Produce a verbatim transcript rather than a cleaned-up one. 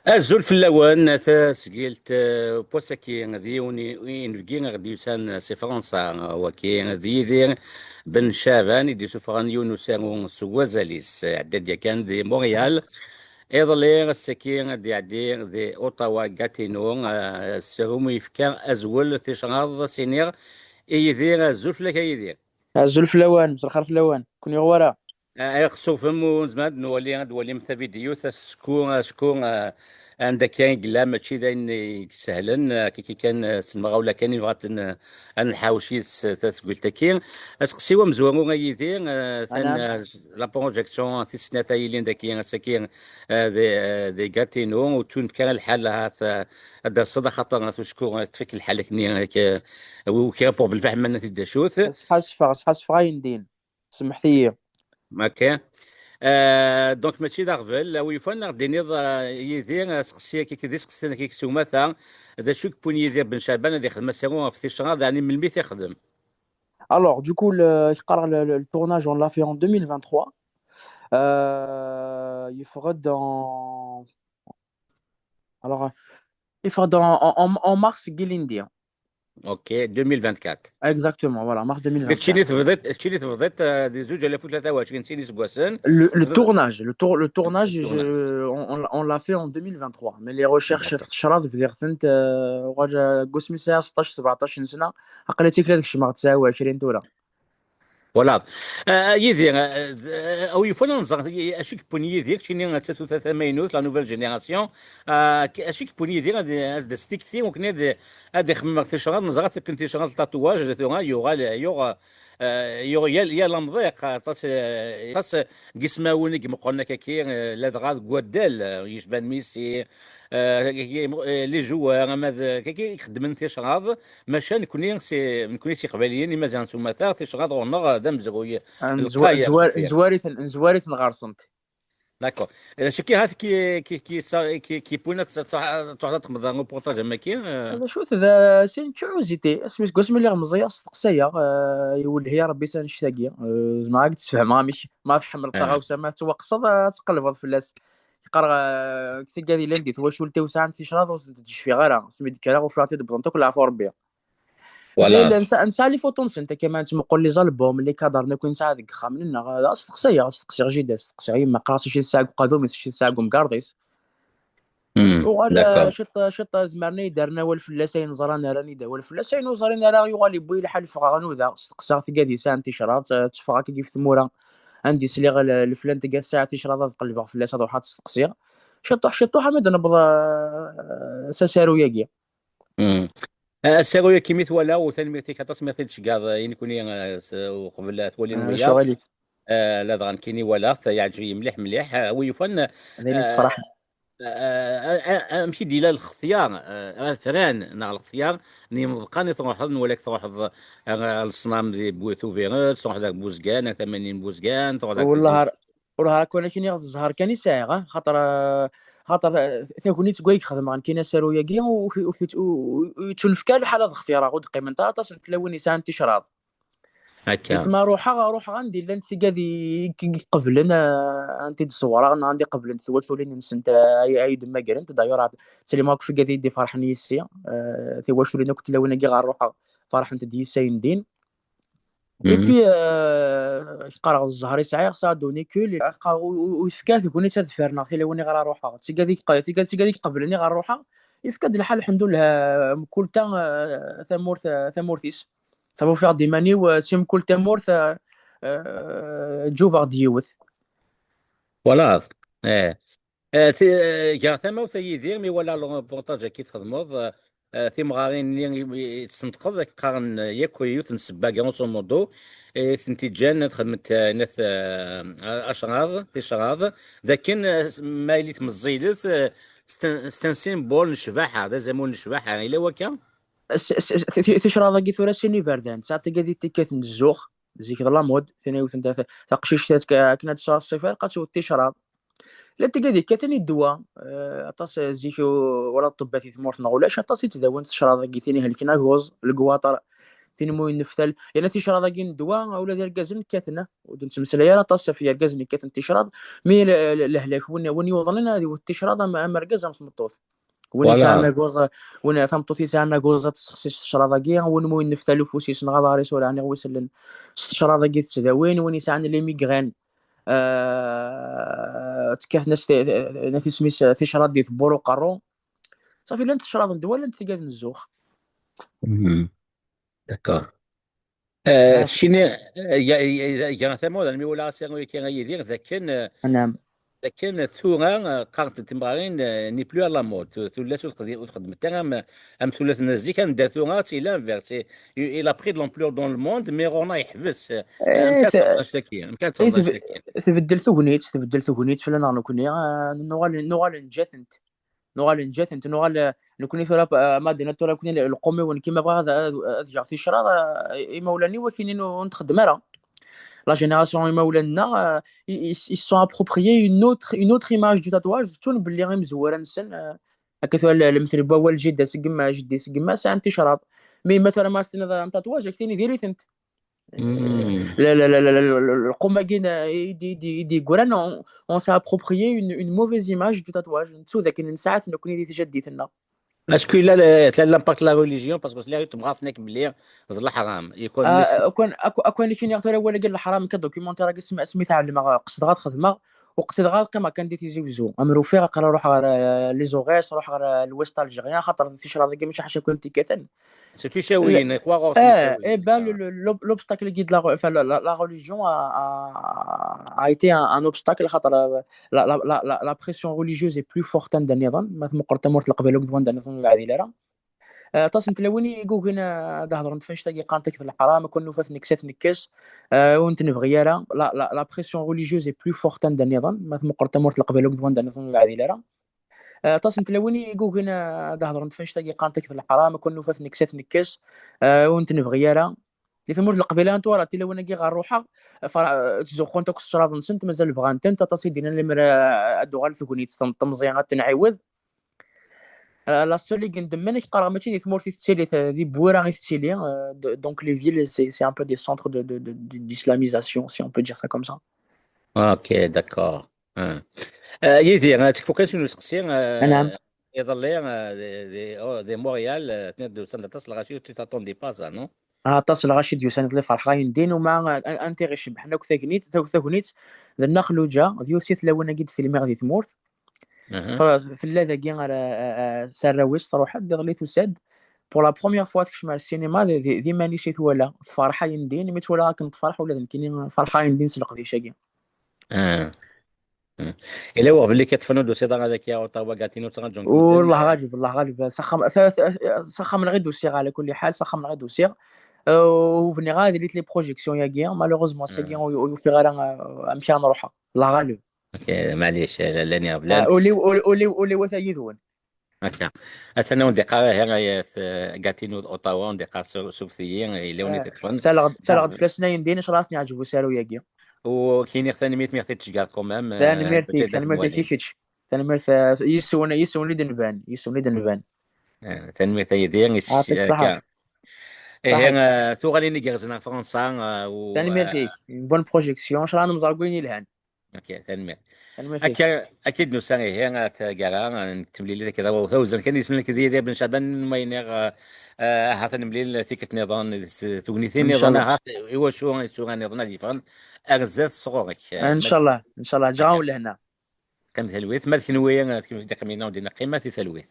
Azul fell-awen, tasgilt, eh, n wass-agi d yiwen i, i inebgi i ɣ-d-yusan si Fransa, wagi d Yidir Ben Caɛban i d-yessufɣen yiwen usaru seg wazal-is, eh, iɛedda-d yakan di Montréal. Iḍelli, ass-agi ad d-iɛeddi di Ottawa Gatineau, eh, asaru mu yefka azwel ticraḍ, ad s-iniɣ i Yidir, azul fell-ak a Yidir. Azul fell-awen, mselxir fell-awen, kun yuɣ wara. Eh, ixṣufen mu nezmer ad nwali, ad nwalim tavidyut, acku, acku, eh, anda akka i yella, mačči d ayen i isehlen, eh, kiki kan, eh, s lemɣawla kan i nebɣa ad n-, ad nḥawec yid-s, eh, tasgilt-agi. Aseqsi-w amezwaru a Yidir, eh, tan-, Anam. Eh, la projection tis snat ay yilin dagi, ass-agi, eh, di, eh, di Gatineau, ur ttun-, ara lḥal ahat, eh, ad d-taseḍ, axaṭer ticku, eh, tfak lḥal akken, eh, k-, wi-, kra pour belfaḥ ma nna-t-id d acu-t. Ṣḥa ssfeɣ, ṣḥa ssfeɣ ayen din. Semḥet-iyi. Ok. Euh, donc, mačči d aɣbel, a wi yufan ad ɣ-d-tiniḍ, euh, Yidir, euh, aseqsi-agi, d iseqsiyen-agi s umata, d acu i yewwin Yidir Ben Caɛban ad ixdem asaru ɣef ticraḍ, ɛni melmi i t-ixdem? Alors, du coup, le, qqareɣ le, le, le tournage, on l'a fait en deux mille vingt-trois. Euh, yeffeɣ-d en, alors, yeffeɣ-d en, en, en, en mars n yilindi. Ok, deux mille vingt-quatre. Exactement, voilà, mars deux mille vingt-quatre. Keččini tebdiḍ, keččini tebdiḍ, euh, di zuǧ alaf u tlata u ɛecrin, sin iseggasen. Le, le tournage, le tour-, le tournage, je, on, on, on l'a fait en deux mille vingt-trois, mais les recherches ɣef ticraḍ bdiɣ-tent, euh, ɣer, euh, deg wasmi sɛiɣ seṭṭac, sebɛeṭṭac n sna, aql-i tikla ad kecmeɣ tesɛa u ɛecrin tura. Voilà. Euh, Yidir, euh, euh, a wi yufan ad nẓer, acu i yewwin Yidir, keččini d tatut tamaynut, la nouvelle génération, euh, k-, acu i yewwin Yidir ad, ad d-as tikti, wakken ad, ad ixemmem ɣef ticraḍ, neẓra akken ticraḍ, tatuwaj, tura yuɣal, yuɣ, euh, yuɣ yal, yal amḍiq, aṭas, euh, aṭas n yismawen i imeqqren akka-agi, euh, ladɣa deg waddal, euh, yecban Messi, euh, euh, les joueurs, ama d, kaki i ixeddmen ticraḍ, maca nekni si, nekni s Iqbayliyen, Imaziɣen s umata, ticraḍ ɣur-neɣ d amezruy. Ah, nezwa-, lqay nezwa-, ɣef nezwar-iten, nezwar-iten ɣer-sent. D'accord. Euh, acu ki, hat ki, ki, ki, sa-, ki, ki yewwin ad t-, ad t-, ad truḥeḍ ad txedmeḍ reportage am wagi, euh? D acu-t, d, c'est une curiosité. Asmi seg wasmi lliɣ meẓẓiyeɣ, steqsayeɣ, euh, iwelleh-iyi Rebbi s annect-agi. Euh, zemreɣ ad k-d-sfehmeɣ amek, ma tḥemmleḍ taɣawsa, ma tettwaqqseḍ, ad tqellbeḍ fell-as. Yeqqar, euh, tigad yellan di twacult-iw sɛant ticraḍ ur sent-d-cfiɣ ara. Asmi d-kkreɣ ufiɣ-tent-id wwḍent akk leɛfu Rebbi. Voilà. Nella nesɛa, nesɛa les photos-nsent akka, ma nettmuqul les albums, les cadres-nni akk i nesɛa deg uxxam-nneɣ. Asteqsayeɣ, asteqsiɣ jida, asteqsiɣ yemma, qqareɣ acu tesɛa deg uqadum-is, acu tesɛa deg umgarḍ-is. Hmm, uɣal, d'accord. Ciṭ, ciṭ, zemren ad yi-d-rren awal fell-as, ayen ẓran rran-iyi-d awal fell-as, ayen ur ẓrin ara yuɣal yewwi lḥal ffɣeɣ nuda, steqsaɣ tigad yesɛan ticraḍ, tteffɣeɣ akka yif tmura, anda i sliɣ l-, leflan tigad tesɛa ticraḍ, ad qellbeɣ fell-as, ad ruḥeɣ ad t-steqsiɣ. Ciṭuḥ, ciṭuḥ, ama d-newweḍ, eh, s asaru-agi. Hmm. Eh, asaru-agi mi t-walaɣ, u tanemmirt-ik aṭas mi ɣ-t-id-tceggɛeḍ, eh, i nekni, eh, s-, uqbel ad t-walin wiyaḍ. Ccɣel-ik. Eh, ladɣa nekkini walaɣ-t, yeɛǧeb-iyi mliḥ, mliḥ. Eh, wi yufan, d ayen, eh, yessefraḥen. Eh, eh, eh, eh, amek i d-yella lextyar, eh, afran neɣ lextyar n yimeḍqan i truḥeḍ, nwala-k truḥeḍ, eh, ɣer leṣnam di Bu-, Tubiret, truḥeḍ ar Buzgan, ar tama-nni n Buzgan, truḥeḍ ar Tizi Wessu. Ur ɣer akk, walakin iɣ d zzher kan i sɛiɣ, ah, xaṭer, ah, xaṭer, ah, tagnit deg way xedmeɣ nekkini asaru-agi, u, u, u, u, u yettunefk ara lḥal ad xtireɣ, ur d-qqiment ara aṭas n tlawin yesɛan ticraḍ. Akka. Deg tma ruḥeɣ, ruḥeɣ anda i llant tigad i, i, i qeblen, ah, anda i d-ṣewwreɣ, neɣ anda i qeblent twaculin-nsent, ah, ay, ay d-mmagrent. D'ailleurs, ah, ttlimeɣ akk tigad i d-iferḥen yis-i, ah, tiwaculin akk tlawin-agi ɣer ruḥeɣ, ferḥent-d yis-i ayen din. Et puis, euh, qqareɣ d zzher i sɛiɣ, ça donne que les, qqareɣ u, u, u yefka tegnit ad ferneɣ tilawin i ɣer ruḥeɣ. Tigad i q-, tigad, tigad i iqeblen i ɣer ruḥeɣ, yefka-d lḥal, lḥemdullah, mkul ta, euh, tamurt, euh, tamurt-is. Ttawfiɣ-d iman-iw, euh, si mkul tamurt, euh, euh, ǧubeɣ-d yiwet. Twalaḍ? Eh. Eh, ti-, eh, gar tamawt a Yidir, mi wala le reportage-agi txedmeḍ, eh, eh, timɣarin-nni i, i, i tesneṭqeḍ, ak qqaren, eh, yakk yiwet n ssebba, grosso modo, eh, i tent-iǧǧan ad xedment, eh, nat, eh, acraḍ, ticraḍ, d akken, eh, s-, ma yili tmeẓẓilet, eh, c'est un, c'est un symbole n ccbaḥa, d azamul n ccbaḥa, yella wakka? S-, s-, s-, ti-, ti-, ticraḍ-agi tura sin iberdan, tesɛa tigad i tekkaten d zzux, zik d la mode, tin yiwet n ta-, ta-, taqcict akken ad tesɛu ṣṣifa, ilaq ad twet ticraḍ. Llant tigad yekkaten i ddwa, eh, aṭas, eh, zik, eh, wala ṭṭebbat i tmurt neɣ ulac, aṭas i ttdawint tecraḍ-agi, tin ihelken aguẓ, legwaṭer, tin mu yenneftal. Yerna ticraḍ-agi n ddwa, ula d irgazen kkaten, ur d-nettmeslay ara aṭas ɣef yergazen kkaten ticraḍ, mi le-, le-, lehlak win, win yuḍnen ad iwet ticraḍ am, am argaz am tmeṭṭut. Win yesɛan aguẓ, win tameṭṭut yesɛan aguẓ ad tessexsi s tecraḍ-agi, win mu yenneftal ufus-is neɣ aḍar-is ur ɛniɣ wi sellen s tecraḍ-agi tettdawin, win yesɛan les migraines, euh, tekkat-as ti-, nat isem-is ticraḍ di tewwura uqerru. Ṣafi, llant tecraḍ n ddwa, llant tigad n zzux. D'accord. Euh, keččini, euh, ga, ga, ga tamawt, almi wala asaru-agi a Yidir, d akken, euh, d akken tura, euh, qqarent temɣarin, euh, n'est plus à la mode. Tu-, tullas ur txedi-, ur txeddmet ara am, am tullas n zik, anda tura c'est l'inverse. C'est, il a pris de l'ampleur dans le monde, mais ɣur-neɣ yeḥbes. Euh, amek ad txedmeḍ annect-agi? Amek ad txedmeḍ annect-agi? Tbeddel tegnit, tbeddel tegnit fell-aneɣ nekkni, euh, nuɣal, nuɣal nǧa-tent. Nuɣal nǧa-tent, nuɣal, eh, nekkni tura, eh, ma d-tenniḍ tura nekkni lqum-iw, nekki ma bɣiɣ ad, ad, ad geɣ ticraḍ, eh, imawlan-iw ad k-inin ur, ur nexdem ara. La génération imawlan-nneɣ, eh, ils, ils, ils se sont appropriés une autre, une autre image du tatouage, ttun belli imezwura-nsen, eh, akka tura l-, lemtel n wawal jidda seg yemma, jeddi seg yemma, sɛan ticraḍ. Mi yemma tura ma as-tenniḍ un tatouage, ad k-tini diri-tent. La, la, la, la, la, la, lqum-agi n-, i d-, i d-, i d-yeggran, on, on s'est approprié une, une mauvaise image du tatouage. Nettu d akken nesɛa-t nekkni di tjaddit-nneɣ. Est-ce que la, la, la, l'impact de la religion, parce que la temɣart nekk belli d leḥram, yekun Ah, akwan, akw-, akwan i k-iniɣ tura awal-agi n leḥram, ka documentaire-agi smi, smi tɛelmeɣ, qesdeɣ ad xedmeɣ, ur qesdeɣ ad qqimeɣ kan di Tizi Wezzu. Amer ufiɣ, aql-i ruḥeɣ ɣer, eh, les Aurès, ruḥeɣ ɣer, eh, l'ouest algérien, xaṭer ticraḍ-agi mačči ḥaca kan tikkaten. C'est Ticawiyin, quoi, ɣur-sen eh, Ticawiyin, eh ben, le, le, l'ob-, l'obstacle-agi de la, enfin, la, la, la religion a, a, a été un, un obstacle, xaṭer, euh, la, la, la, la, la pression religieuse est plus forte anda nniḍen, ma tmuqleḍ tamurt n Leqbayel akked wanda nniḍen ur yeɛdil ara. Euh, aṭas n tlawin i yugin, euh, ad hedrent f annect-agi, qqarent-ak d leḥram, akken nufa-t nekkes ad t-nekkes, euh, ur t-nebɣi ara. La, la, la pression religieuse est plus forte anda nniḍen, ma tmuqleḍ tamurt n Leqbayel akked wanda nniḍen ur yeɛdil ara. Eh, aṭas n tlawin i yugin, eh, ad hedrent f annect-agi, qqarent-ak d leḥram, akken nufa-t nekkes ad t-nekkes, eh, ur t-nebɣi ara. Di tmurt n Leqbayel, antu ara tilawin-agi ɣer ruḥeɣ, eh, far-, eh, ttzuxxunt akk s ccrab-nsent, mazal bɣant-tent, aṭas i d-yennan lemmer, eh, ad d-tuɣal tegnit n temẓi ad tenɛiwed. Eh, la seule i yendemmen, ak qqareɣ, mačči di tmurt i tettili, t-, di Bwira i tettili, eh, de-, donc les villes, c'est, c'est un peu des centres de, de, de, de, d'islamisation, si on peut dire ça comme ça. Ok, d'accord. Ah. Ah, Yidir, ah, tekfu kan sin useqsi, ah, Anɛam. Iḍelli, ah, di, di, oh, di Montréal, ah, tenniḍ-d usan-d aṭas lɣaci, tu t'attendais pas ça, non? Ah, aṭas lɣaci d-yusan iḍelli, ferḥeɣ ayendin, u ma, ah, anta i ɣ-icebbḥen akk tagnit, tag-, tagnit, d Nna Xluǧa, d yiwet si tlawin-agi d-filmiɣ di tmurt. Aha. F-, tella dagi ar, ah, ah, s arraw-is, truḥ-d, iḍelli tusa-d. Pour la première fois tekcem ar ssinima, d, d, d iman-is i twala. Tferḥ ayendin, mi twala akken tferḥ, ula d nekkini ferḥeɣ ayendin s leqdic-agi. Ah. Hmm. Yella waɣ belli ka ṭṭfen ur d-tusiḍ ara daki ar Ottawa, Gatineau, ttṛaǧun-kem. Wallah ɣaleb, Allah ɣaleb. S axxam, s, s, s axxam-nneɣ i d-usiɣ, ɛla kulli ḥal, s axxam-nneɣ i d-usiɣ. Euh, u bniɣ ad ilit les projections-agi. Malheureusement, ass-agi, hmm, ur, ur ufiɣ ara, euh, amek ara n-ruḥeɣ. Allah ɣaleb. Ok, maɛlic, la, la, la, ah, ul-iw, ul-, ul-iw, ul-iw ata yid-wen. Akka. Atan ur d-iqqar ihi, ay at, eh, Gatineau d Ottawa, ur d-iqqar s-, sufet-iyi, yella win i, eh, t-iṭṭfen. Ttaleɣ-d, ttaleɣ-d fell-asen ayendin, ncallah ad ten-yeɛǧeb usaru-agi. U k-iniɣ tanemmirt mi ɣ-t-id-tejgaḍ quand même, eh, tanemmirt-ik, tanemmirt-ik i kečč. Tanemmirt, eh, yis-wen, yis-wen i d-nban, yis-wen i d-nban. Eh, tanemmirt a Yidir, is-, akka. Ihi, eh, tuɣalin igerrzen ɣer Fransa, eh, u, tanemmirt-ik, eh, une bonne projection, ncallah ad nemẓer deg wayen yelhan. Ok, tanemmirt. Tanemmirt-ik. Akka, akka i d-nusa ihi ar taggara n temlilit, akka d awal tawzan kan yesmel nekk d Yidir Ben Caɛban, ma iniɣ, eh, eh, ahat ad nemlil tikkelt niḍen, s tugnitin niḍen, ncallah, ahat i wacu isura niḍen ad yeffɣen ar zdat sɣur-k. Eh, ncallah, ncallah, ǧǧeɣ-awen lehna. Qqim talwit, ma d kenwi, eh, d kenwi d-iqqimen, ur d-neqqim, ma di talwit.